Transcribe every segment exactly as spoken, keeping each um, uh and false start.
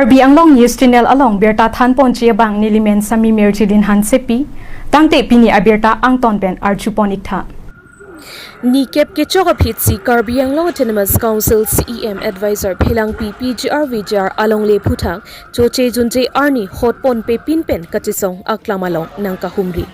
Karbi Anglong News Channel along birta thanponji abang nelimen Sami Mirjilin Hansepi, tangte pini abirta angton pen arjupon iktha. Ni kep kechok aphi si Karbi Anglong Autonomous Council C E M Advisor Phelangpi P G R V G R alongle aphuthak choche junje arni hotpon pepin pen kachesong aklam along nangkahumri.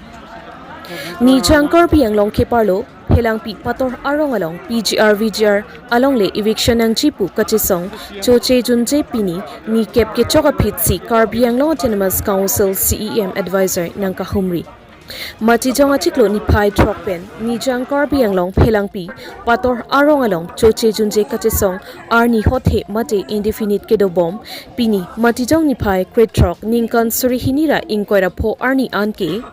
Nijang Karbi Anglong keparlo Phelangpi Pator arong along P G R V G R alongle eviction nangji pu kachesong choche junje pini ni kep kechok aphi si Karbi Anglong Autonomous Council C E M Advisor nangkahumri. Matijong achiklo niphai throk pen Nijang Karbi Anglong Phelangpi Pator arong along choche junje kachesong arni hothe mate indefinite kedobom pini Matijong niphai krethrok ningkan suri hini ra ingkoi ra pho arni anke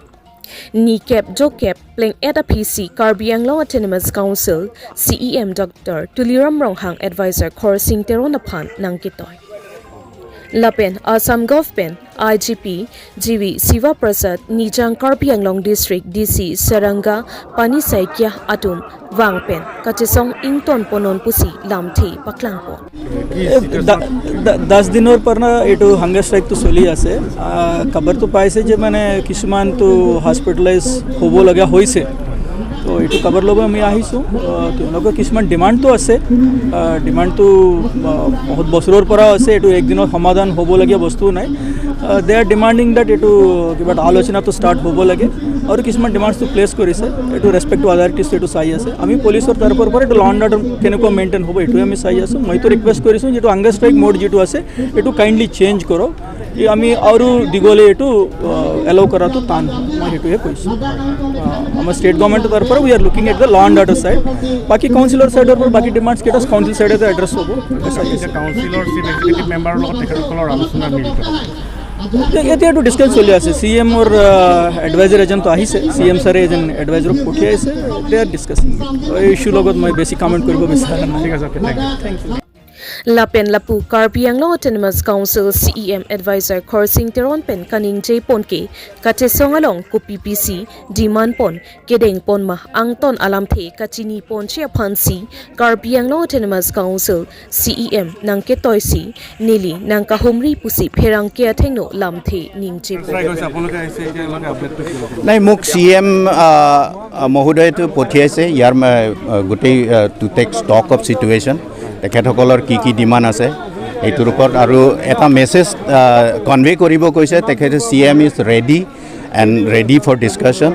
ni kep jokep pleng et aphi si Karbi Anglong Autonomous Council C E M Doctor Tuliram Ronghang Advisor Khorsing Teron aphan nangketoi. Lapen Assam Government I G P G V Shiva Prasad, Nijang Karbi Anglong District D C Saranga Pani Saikia atum vang pen kachesong ington ponon pusi lamthe paklangpon. এ, দা-, দা-, দহ দিনৰ পৰা এইটো হাংগাৰ ষ্ট্ৰাইকটো চলি আছে। আহ, খবৰটো পাইছে যে মানে কিছুমানটো হস্পিটেলাইজ হ'ব লগা হৈছে। তো এইটো খবৰ ল'ব আমি আহিছোঁ। আহ, তেওঁলোকৰ কিছুমান ডিমাণ্ডটো আছে। আহ, ডিমাণ্ডটো, আহ, বহুত বছৰৰ পৰা আছে। এইটো একদিনত সমাধান হ'বলগীয়া বস্তু নাই। আহ, they are demanding that এইটো কিবা এটা আলোচনাটো ষ্টাৰ্ট হ'ব লাগে আৰু কিছুমান ডিমাণ্ডছটো প্লেচ কৰিছে। এইটো ৰেচপেক্টিভ অথৰিটিছে এইটো চাই আছে। আমি পুলিচৰ তৰফৰ পৰা এইটো ল এণ্ড অৰ্ডাৰ কেনেকুৱা মেইনটেইন হ'ব, এইটোৱে আমি চাই আছোঁ। মইতো ৰিকুৱেষ্ট কৰিছোঁ যিটো হাংগাৰ ষ্ট্ৰাইক মোড যিটো আছে, এইটো কাইণ্ডলি চেঞ্জ কৰক। এই আমি আৰু দীঘলীয়া এইটো, আহ, এলাউ কৰাটো টান, মই সেইটোৱে কৈছোঁ। আহ, আমাৰ ষ্টেট গভৰ্ণমেণ্টৰ তৰফৰ পৰা we are looking at the law and order side। বাকী কাউন্সিলৰ ছাইডৰ পৰা বাকী ডিমাণ্ডছ কেইটা কাউন্সিল ছাইডে এড্ৰেছ হ'ব। এতিয়া কাউন্সিলৰ চিফ এক্সিকিউটিভ মেম্বাৰৰ লগত তেখেতসকলৰ আলোচনা মিলিত হ'ব। এ-, এতিয়াতো ডিছকাছ চলি আছে। চি ই এমৰ, আহ, এডভাইজাৰ এজনতো আহিছে, চি ই এম ছাৰে এজন এডভাইজাৰক পঠিয়াইছে। They are discussing। এই ইছ্যু লগত মই বেছি কমেণ্ট কৰিব বিচৰা নাই। ঠিক আছে, okay, thank you. Lapen lapu Karbi Anglong Autonomous Council C E M Advisor Khorsing Teron pen kaningje ponke kachesong along kopi pisi demand pon kedeng pon ma angton alamthe kachini ponji aphan si Karbi Anglong Autonomous Council C E M nangketoi si neli nangkahumri pusi pherangke athengno lamthe ningje pon. নাই, মোক চি E M, আহ, আহ, মহোদয়টো পঠিয়াইছে ইয়াৰ, আহ, আহ, গোটেই, আহ, to take stock of situation, তেখেতসকলৰ কি কি ডিমাণ্ড আছে এইটোৰ ওপৰত, আৰু এটা মেছেজ, আহ, কনভে কৰিব কৈছে। তেখেতে C E M is ready and ready for discussion,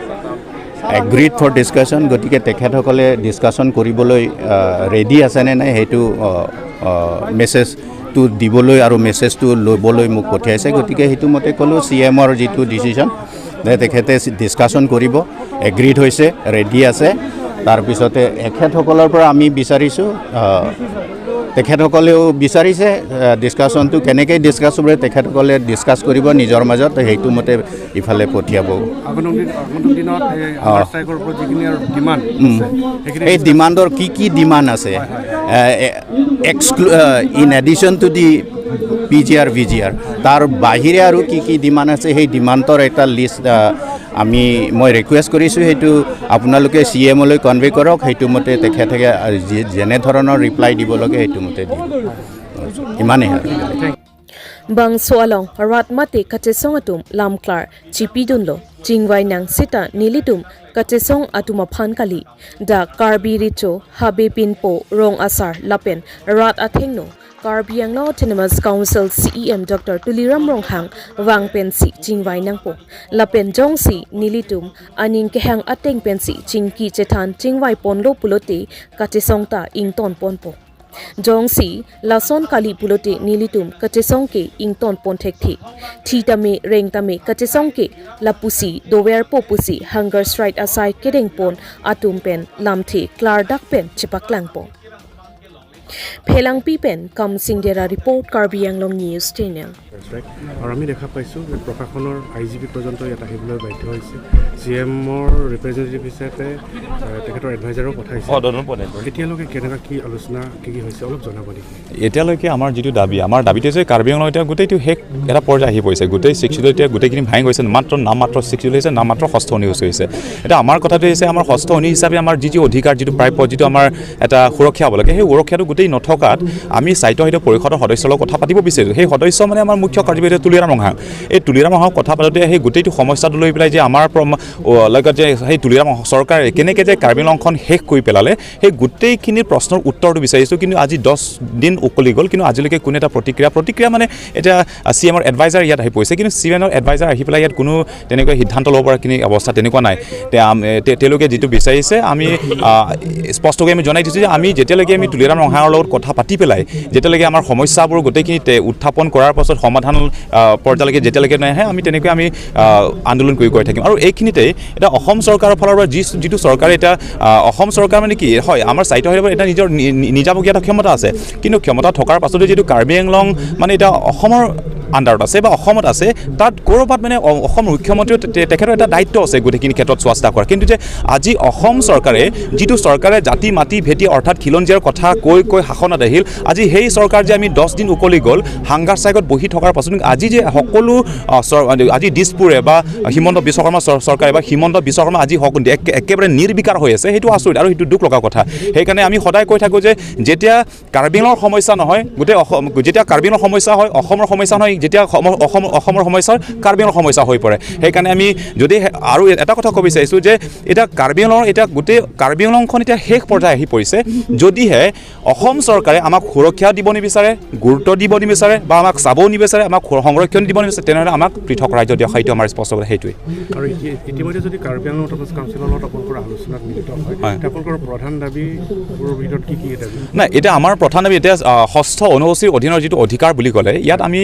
agreed for discussion. গতিকে তেখেতসকলে ডিছকাশ্যন কৰিবলৈ, আহ, ৰেডি আছে নে নাই সেইটো, আহ, আহ, মেছেজটো দিবলৈ আৰু মেছেজটো ল'বলৈ মোক পঠিয়াইছে। গতিকে সেইটো মতে ক'লোঁ চি ই এমৰ যিটো ডিচিশ্যন যে তেখেতে ডিছকাশ্যন কৰিব, এগ্ৰিড হৈছে, ৰেডি আছে। তাৰপিছতে এখেতসকলৰ পৰা আমি বিচাৰিছোঁ, আহ, তেখেতসকলেও বিচাৰিছে, আহ, ডিছকাশ্যনটো কেনেকৈ ডিছকাছ হ'ব, তেখেতসকলে ডিছকাছ কৰিব নিজৰ মাজত, সেইটো মতে ইফালে পঠিয়াব। আগন্তুক দিন-, আগন্তুক দিনত এই অ। হাংগাৰ ষ্ট্ৰাইকৰ ওপৰত যিখিনি আৰু ডিমাণ্ড উম। আছে, সেইখিনি এই ডিছকাছ ডিমাণ্ডৰ কি কি ডিমাণ্ড আছে? হয়, হয়। এ, এ, এক্সক্লু-, আহ, in addition to the P G R, V G R, তাৰ বাহিৰে আৰু কি কি ডিমাণ্ড আছে, সেই ডিমাণ্ডৰ এটা লিষ্ট, আহ, আমি, মই ৰিকুৱেষ্ট কৰিছোঁ, সেইটো আপোনালোকে চি ই এমলৈ কনভে কৰক, সেইটো মতে তেখেতে, আহ, যি-, যেনে ধৰণৰ ৰিপ্লাই দিব লাগে, সেইটো মতে দিব। ইমানেই আৰু। Bangso along rat mate kachesong atum lamklar chipidunlo, chingvai nang seta nelitum kachesong atum aphan kali. Dak Karbi Recho, Habe Pinpo, Rong Asar lapen rat athengno Karbi Anglong Autonomous Council C E M Doctor Tuliram Ronghang vang pensi chingvai nangpo. Lapen jongsi nelitum aning kehang ateng pensi chingki chethan chingvai ponlo pulote kachesong ta ington ponpo. Jongsi lason kali pulote nelitum kachesong ke ington pon thekthe. Thi tame reng tame kachesong ke lapusi doverpo pusi hunger strike asai kedeng pon atum pen lamthe klardak pen chepaklangpo. Phelangpi pen Kamsing Dera report, Karbi Anglong News Channel. Right. আৰু আমি দেখা পাইছোঁ যে প্ৰশাসনৰ I G P পৰ্যন্ত ইয়াত আহিবলৈ বাধ্য হৈছে। চি এমৰ ৰিপ্ৰেজেণ্টেটিভ হিচাপে আহ, তেখেতৰ এডভাইজাৰো পঠাইছে। অ, দদন পঠাইছে। এতিয়ালৈকে কেনেকুৱা কি আলোচনা কি কি হৈছে, অলপ জনাব নেকি? এতিয়ালৈকে আমাৰ যিটো দাবী, আমাৰ দাবীটো হৈছে কাৰ্বি আংলং এতিয়া গোটেইটো শেষ এটা পৰ্যায় আহি পৰিছে। গোটেই ছিক্স শ্বিডিউল এতিয়া গোটেইখিনি ভাঙি গৈছে, মাত্ৰ নাম মাত্ৰ ছিক্স শ্বিডিউল হৈছে, নাম মাত্ৰ ষষ্ঠ অনুসূচী হৈছে। এতিয়া আমাৰ কথাটো হৈছে আমাৰ ষষ্ঠ অনুসূচী হিচাপে আমাৰ যি যি অধিকাৰ, যিটো প্ৰাপ্য, যিটো আমাৰ এটা সুৰক্ষা হ'ব লাগে, সেই সুৰক্ষাটো গোটেই নথকাত আমি স্বায়ত্তশাসিত পৰিষদৰ সদস্যৰ লগত কথা পাতিব বিচাৰিছোঁ। সেই সদস্য মানে আমাৰ মুখ্য কাৰ্যবাহী তুলিৰাম ৰংহাং। এই তুলিৰাম ৰংহাং কথা পাতোঁতে সেই গোটেইটো সমস্যাটো লৈ পেলাই যে আমাৰ প্ৰম- অ, লগত যে সেই তুলিৰাম চৰকাৰে কেনেকৈ যে কাৰ্বি আংলংখন শেষ কৰি পেলালে, সেই গোটেইখিনি প্ৰশ্নৰ উত্তৰটো বিচাৰিছোঁ। কিন্তু আজি দহ দিন উকলি গ'ল, কিন্তু আজিলৈকে কোনো এটা প্ৰতিক্ৰিয়া, প্ৰতিক্ৰিয়া মানে এতিয়া চি এমৰ এডভাইজাৰ ইয়াত আহি পৰিছে, কিন্তু চি এমৰ এডভাইজাৰ আহি পেলাই ইয়াত কোনো তেনেকৈ সিদ্ধান্ত ল'ব পৰা কোনো অৱস্থা তেনেকুৱা নাই। তে-, আম-, এ, তে-, তেওঁলোকে যিটো বিচাৰিছে আমি আ, স্পষ্টকৈ আমি জনাই দিছোঁ যে আমি যেতিয়ালৈকে আমি তুলিৰাম ৰংহাঙৰ লগত কথা পাতি পেলাই যেতিয়ালৈকে আমাৰ সমস্যাবোৰ গোটেইখিনি তে-, উত্থাপন কৰাৰ পাছত সমাধান আ, পৰ্যায়লৈকে যেতিয়ালৈকে নাহে আমি তেনেকৈ আমি আ, আন্দোলন কৰি গৈ থাকিম। আৰু এইখিনিতে এতিয়া অসম চৰকাৰৰ ফালৰ পৰা যি যিটো চৰকাৰে এতিয়া আ, অসম চৰকাৰ মানে কি হয়, আমাৰ স্বায়ত্তশাসিত এটা নিজৰ নি- নি- নিজাববীয়া এটা ক্ষমতা আছে, কিন্তু ক্ষমতা থকাৰ পাছতো যিটো কাৰ্বি আংলং মানে এতিয়া অসমৰ আণ্ডাৰত আছে বা অসমত আছে, তাত ক'ৰবাত মানে অ- অসম মুখ্যমন্ত্ৰীও তে- তে- তেখেতৰ এটা দায়িত্ব আছে গোটেইখিনি ক্ষেত্ৰত চোৱা চিতা কৰা। কিন্তু যে আজি অসম চৰকাৰে যিটো চৰকাৰে জাতি মাটি ভেটি অৰ্থাৎ খিলঞ্জীয়াৰ কথা কৈ কৈ শাসনত আহিল, আজি সেই চৰকাৰ যে আমি দহ দিন উকলি গ'ল, হাংগাৰ ষ্ট্ৰাইকত বহি থকাৰ পাছত আজি যে সকলো আ, চৰ- আজি দিছপুৰে বা হিমন্ত বিশ্ব শৰ্মা চৰ- চৰকাৰে বা হিমন্ত বিশ্ব শৰ্মা আজি হক- এক- একেবাৰে নিৰ্বিকাৰ হৈ আছে, সেইটো আচৰিত আৰু সেইটো দুখ লগা কথা। সেইকাৰণে আমি সদায় কৈ থাকোঁ যে যেতিয়া কাৰ্বি আংলঙৰ সমস্যা নহয়, গোটেই অসম, যেতিয়া কাৰ্বি আংলঙৰ সমস্যা হয়, অসমৰ সমস্যা নহয়, যেতিয়া অসম- অসম- অসমৰ সমস্যা হয়, কাৰ্বি আংলঙৰ সমস্যা হৈ পৰে। সেইকাৰণে আমি যদি হে- আৰু এটা কথা ক'ব বিচাৰিছোঁ যে এতিয়া কাৰ্বি আংলঙৰ এতিয়া গোটেই কাৰ্বি আংলংখন এতিয়া শেষ পৰ্যায় আহি পৰিছে। যদিহে অসম চৰকাৰে আমাক সুৰক্ষা দিব নিবিচাৰে, গুৰুত্ব দিব নিবিচাৰে বা আমাক চাবও নিবিচাৰে, আমাক সু- সংৰক্ষণ দিব নিবিচাৰে, তেনেহ'লে আমাক পৃথক ৰাজ্য দিয়ক, সেইটো আমাৰ স্পষ্ট কথা সেইটোৱেই। আৰু ইতি- ইতিমধ্যে যদি কাৰ্বি আংলং অট'নমাছ কাউন্সিলৰ লগত আপোনালোকৰ আলোচনাত মিলিত হয়, হয়। আপোনালোকৰ প্ৰধান দাবীবোৰৰ ভিতৰত কি কি দাবী? নাই, এতিয়া আমাৰ প্ৰধান দাবী এতিয়া আহ, ষষ্ঠ অনুসূচীৰ অধীনৰ যিটো অধিকাৰ বুলি ক'লে, ইয়াত আমি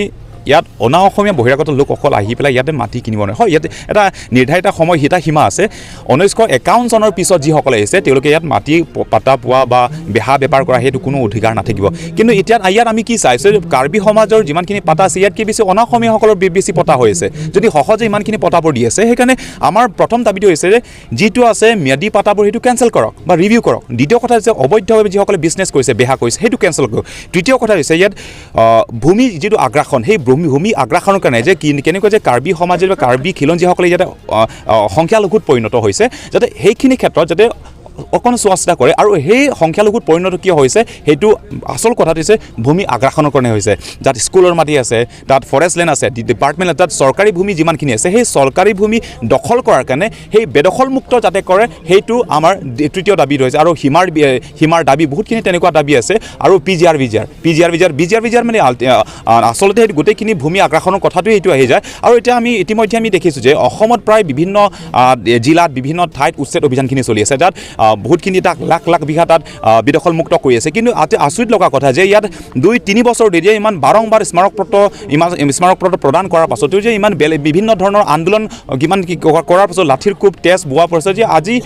ইয়াত অনা অসমীয়া বহিৰাগত লোকসকল আহি পেলাই ইয়াতে মাটি কিনিব নোৱাৰে। হয়, ইয়াতে এটা নিৰ্ধাৰিত সময় সীতা সীমা আছে। ঊনৈছশ একাৱন্ন চনৰ পিছত যিসকলে আহিছে, তেওঁলোকে ইয়াত মাটি প- পাট্টা পোৱা বা বেহা বেপাৰ কৰা, সেইটো কোনো অধিকাৰ নাথাকিব। কিন্তু এতিয়া ইয়াত আমি কি চাইছোঁ, কাৰ্বি সমাজৰ যিমানখিনি পাট্টা আছে, ইয়াতকৈ বেছি অনা অসমীয়াসকলৰ বে- বেছি পট্টা হৈ আছে। যদি সহজে ইমানখিনি পট্টাবোৰ দি আছে, সেইকাৰণে আমাৰ প্ৰথম দাবীটো হৈছে যে যিটো আছে ম্যাদী পাট্টাবোৰ সেইটো কেঞ্চেল কৰক বা ৰিভিউ কৰক। দ্বিতীয় কথা হৈছে অবৈধভাৱে যিসকলে বিজনেছ কৰিছে, বেহা কৰিছে, সেইটো কেঞ্চেল কৰক। তৃতীয় কথা হৈছে ইয়াত আহ, ভূমি যিটো আগ্ৰাসন, সেই ভূমি ভূমি আগ্ৰাসনৰ কাৰণে যে কি কেনেকৈ যে কাৰ্বি সমাজে বা কাৰ্বি খিলঞ্জীসকলে ইয়াতে আহ, আহ, সংখ্যালঘুত পৰিণত হৈছে, যাতে সেইখিনি ক্ষেত্ৰত যাতে অকণ চোৱা চিতা কৰে। আৰু সেই সংখ্যালঘুত পৰিণত কিয় হৈছে, সেইটো আচল কথাটো হৈছে ভূমি আগ্ৰাসনৰ কাৰণে হৈছে। তাত স্কুলৰ মাটি আছে, তাত ফৰেষ্ট লেণ্ড আছে, ডি- ডিপাৰ্টমেণ্ট, তাত চৰকাৰী ভূমি যিমানখিনি আছে, সেই চৰকাৰী ভূমি দখল কৰাৰ কাৰণে সেই বেদখলমুক্ত যাতে কৰে, সেইটো আমাৰ দ্বি- তৃতীয় দাবী হৈছে। আৰু সীমাৰ বি- সীমাৰ দাবী বহুতখিনি তেনেকুৱা দাবী আছে। আৰু পি জি আৰ, বি জি আৰ, পি জি আৰ, বি জি আৰ, বি জি আৰ, বি জি আৰ মানে আল- আ- আ- আচলতে সেইটো গোটেইখিনি ভূমি আগ্ৰাসনৰ কথাটো এইটো আহি যায়। আৰু এতিয়া আমি ইতিমধ্যে আমি দেখিছোঁ যে অসমত প্ৰায় বিভিন্ন আ, জিলাত বিভিন্ন ঠাইত উচ্ছেদ অভিযানখিনি চলি আছে। তাত আ, বহুতখিনি তাক লাখ লাখ বিঘা তাত আ, বেদখলমুক্ত কৰি আছে। কিন্তু আতে আচৰিত লগা কথা যে ইয়াত দুই তিনি বছৰ ধৰি যে ইমান বাৰম্বাৰ স্মাৰকপত্ৰ ইমান স্মাৰকপত্ৰ প্ৰদান কৰাৰ পাছতো যে ইমান বেলেগ বিভিন্ন ধৰণৰ আন্দোলন কিমান কি ক- কৰাৰ পাছত লাঠিৰ কোব, তেজ বোৱাৰ পাছত যে আজি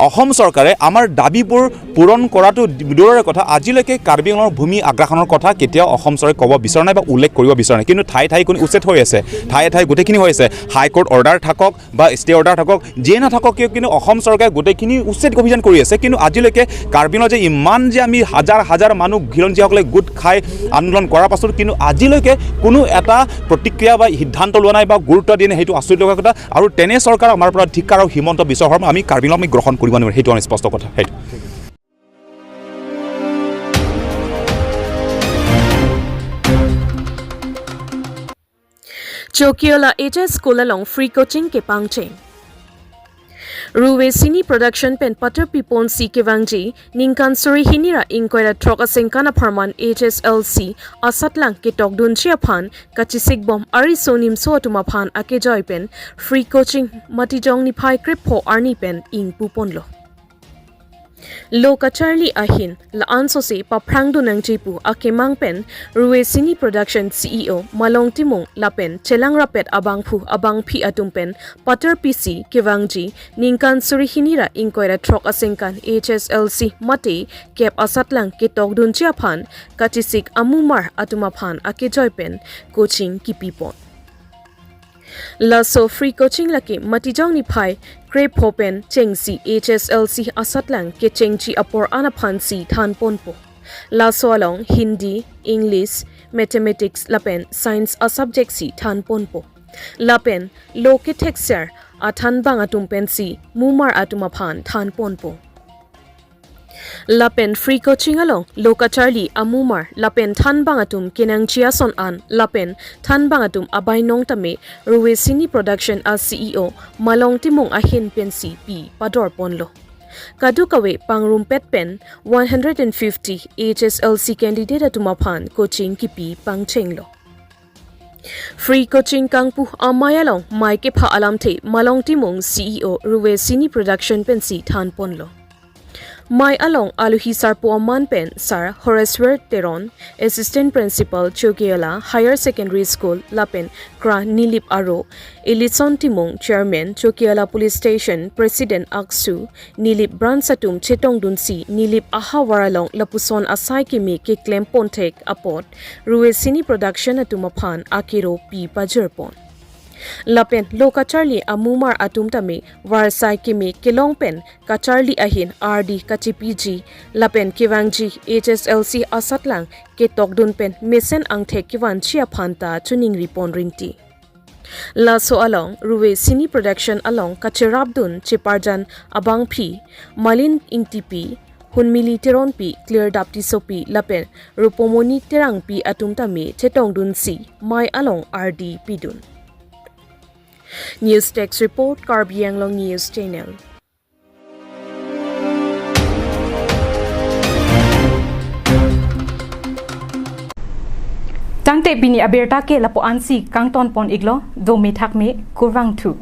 অসম চৰকাৰে আমাৰ দাবীবোৰ পূৰণ কৰাটো দূৰৰে কথা, আজিলৈকে কাৰ্বি আংলঙৰ ভূমি আগ্ৰাসনৰ কথা কেতিয়াও অসম চৰকাৰে ক'ব বিচৰা নাই বা উল্লেখ কৰিব বিচৰা নাই। কিন্তু ঠায়ে ঠায়ে কোনো উচ্ছেদ হৈ আছে, ঠায়ে ঠায়ে গোটেইখিনি হৈ আছে। হাইকোৰ্ট অৰ্ডাৰ থাকক বা ষ্টে অৰ্ডাৰ থাকক, যিয়ে নাথাকক কিয়, কিন্তু অসম চৰকাৰে গোটেইখিনি উচ্ছেদ অভিযান কৰি আছে। কিন্তু আজিলৈকে কাৰ্বি আংলঙত যে ইমান যে আমি হাজাৰ হাজাৰ মানুহ খিলঞ্জীয়াসকলে গোট খাই আন্দোলন কৰাৰ পাছত কিন্তু আজিলৈকে কোনো এটা প্ৰতিক্ৰিয়া বা সিদ্ধান্ত লোৱা নাই বা গুৰুত্ব দিয়া নাই, সেইটো আচৰিত লগা কথা। আৰু তেনে চৰকাৰ আমাৰ পৰা ধিক্কাৰ আৰু হিমন্ত বিশ্ব শৰ্মা আমি কাৰ্বি আংলং আমি গ্ৰহণ কৰিব নোৱাৰোঁ, সেইটো আমাৰ স্পষ্ট কথা। সেইটো Chokiola H S School along free coaching kepangcheng. Ruve Cine Production pen patar piponsi kevangji ningkan suri hini ra ingkoi ra throk asengkan apharman H S L C asatlang ketokdunji aphan kachisikbom ariso nimso atum aphan akejoi pen free coaching Matijong niphai krepho arni pen ingpuponlo. Lo kacharli ahin la-an sose paphrangdun nangji pu akemang pen Ruve Cine Production C E O Malong Timung lapen chelang rapet abangphu abangphi atum pen patar pisi kevangji ningkan suri hini ra ingkoi ra throk asengkan H S L C mate kep asatlang ketokdunji aphan kachisik amumar atum aphan akejoi pen coaching kipipon. Laso free coaching lake Matijong niphai krepho pen chengsi H S L C asatlang kechengji apor an aphansi thanponpo. Laso along Hindi, English, Mathematics lapen Science asubject si thanponpo. Lapen lo kethekser athanbang atum pensi mumar atum aphan thanponpo. Lapen free coaching along lo kacharli amumar lapen thanbang atum kenangji ason an lapen thanbang atum abainong tame Ruve Cine Production a C E O Malong Timung ahin pensi pi padorponlo. Kadokave pangrumpet pen one hundred and fifty H S L C candidate atum aphan coaching kipi pangchenglo. Free coaching kangpu amei along mei kepha alamthe Malong Timung C E O Ruve Cine Production pensi thanponlo. Mei along alohi sarpo aman pen Sir Horeswar Teron, Assistant Principal Chokihola Higher Secondary School lapen Kra Nilip Aro, Elison Timung Chairman Chokihola Police Station President ACSU, Nilip Branch atum chetongdunsi Nilip ahavar along lapuson asai keme keklem ponthek apot Ruve Cine Production atum aphan akero pi pajirpon. Lapen lo kacharli amumar atum tame varsai keme kelong pen kacharli ahin ardi kachipiji lapen kevangji H S L C asatlang ketokdun pen mesen angthek kevanji aphan ta chiningripon rinti. Laso along Ruve Cine Production along kacherapdun cheparjan abangphi Malin Ingtipi, Hunmili Teronpi, Clear Daptisopi lapen Rupomoni Terangpi atum tame chetongdunsi mei along ardi pidun. News Desk Report, Karbi Anglong News Channel. Tangte pini abirta ke lapu-ansi kangtonpon-iklo, dome thakme, kurvangthu.